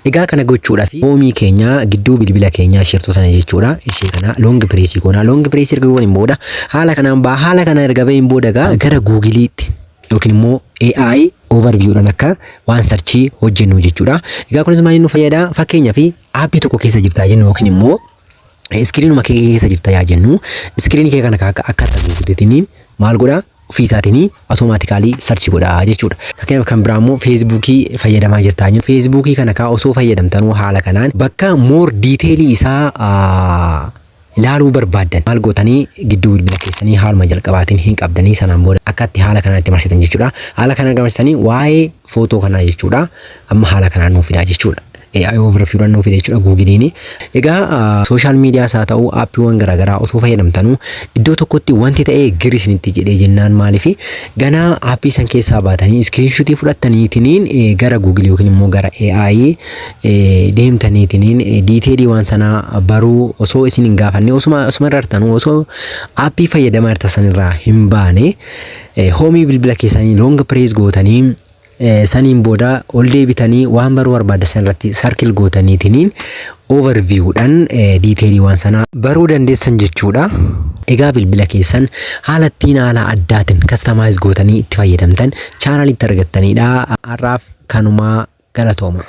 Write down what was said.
Egaa kana gochuudhaaf homeii keenya gidduu bilbila keenyaa isheertuu sana jechuudha. Ishee kana long pressii goona. Long pressii erga gooneen booda haala kanaan ba'a. Haala kana erga baheen booda egaa gara Googleiitti yookiin immoo AI overviewdhaan akka waan searchii hojjennu jechuudha. Egaa kunis maaliin nu fayyada? Fakkeenyaaf, appii tokko keessa jirtaa jennu yookiin immoo screenuma kee keessa jirta yaa jennu, screenii kee kana akka guuteetiin maal godhaa? Ofii isaatiin automatically search godhaa jechuudha. Fakkeenyaaf, kan biraa immoo Facebookii fayyadamaa jirtaa jennu, Facebookii kana kaa osoo fayyadamtanuu haala kanaan bakka more detailii isaa ilaaluu barbaaddan maal gootanii? Gidduu bilbila keessanii haaluma jalqabaatiin hin qabdanii, sanaan booda akkatti haala kanaan itti marsitan jechuudha. Haala kanaan marsitanii waa'ee footoo kanaa jechuudha. Amma haala kanaan nuuf fidaa jechuudha. AI overview nuuf fida jechuudha Googleiin. Egaa social mediaas haa ta'u, appiiwwan garaagaraa osoo fayyadamtanuu iddoo tokkotti wanti ta'ee giri isinitti jedhee jennaan, maaliif ganaa appii san keessaa baatanii screenshotii fudhattaniitiniin gara Google yookiin immoo gara AI deemtaniitiniin detailii waan sanaa baruu osoo isin hin gaafanne, osuma irra jirtanuu, osoo appii fayyadamaa jirtan sanirraa hin baane, homeii bilbila keessanii long press gootanii, saniin booda ol deebitanii waan baruu barbaaddan san irratti circle gootaniitiniin overviewdhaan detailii waan sanaa baruu dandeessan jechuudha. Egaa bilbila keessan haala ittiin haala addaatiin customize gootanii itti fayyadamtan channelitti argattanidha. Har'aaf kanumaa, galatooma.